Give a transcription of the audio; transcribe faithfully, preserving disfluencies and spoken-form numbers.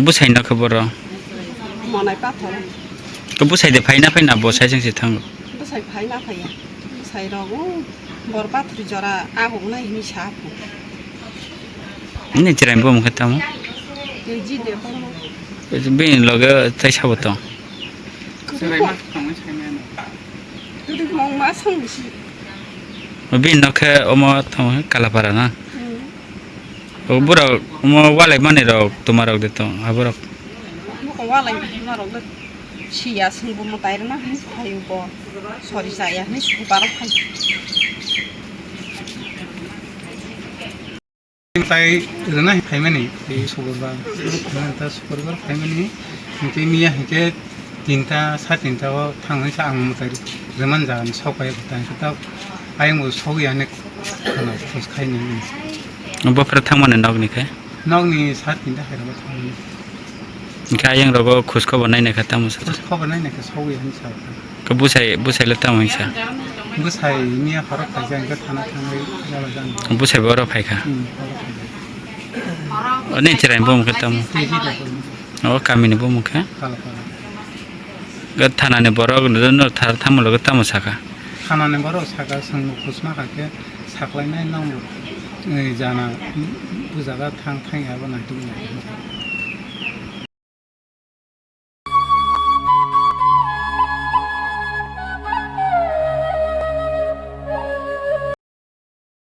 Bwsai no khe boro. Monai pathor. Ko bwsai de phaina phaina bo sai jang se thango. Bwsai phaina phaiya. Bwsai rogo bor pathor jora abuk nai hini sa phu. Ni chirai bo mukhe tamo. Te ji de kono. Bini loge tai sabo to. Chirai ma thangwi sai mano. Tudik mong ma sang bisi. Bini nokhe omo tamo Kalapara na. Hmm. O borok omo walai mani rok tuma rok de tong aborok. Bokong walai tuma rok de siya sing bo mwtai rwna hin phaio bo sori chaya hin suku parok phai. Tai rwna hin phaimani tei sukurbar ta sukurbar phaimani tei miya hinkhe tinta sa tinta o thangwi sa ang mwtai rwman jagani sok pai ta hinkhe ta ayang bo sok ya ne khana khus khaini. Bofra thangmani nokni khe? Nokni sa tinta hai rwma thangmani. Hinkhe ayang rogo khus khobor nainai kha tamo sa? Khus khobor nainai kha sogwi hinwi sa. Khe bwsai, bwsai le tamo hinsa? Bwsai miya khorok phaikha hinkhe thana thangwi jala jani. Bwsai bo oro phaikha? Hmm, oro phaikha. O nini chwraini bumung khe tamo? Tiji da bumung. O kamini bumung khe? Kalapara. Khe thanani borok no thar tamo loge tamo sakha? Thanani borok sakha, chwng bo khus ma kha khe saklainai nang bo, eh, jana bujaga thang thang ya bo nai tubui nai.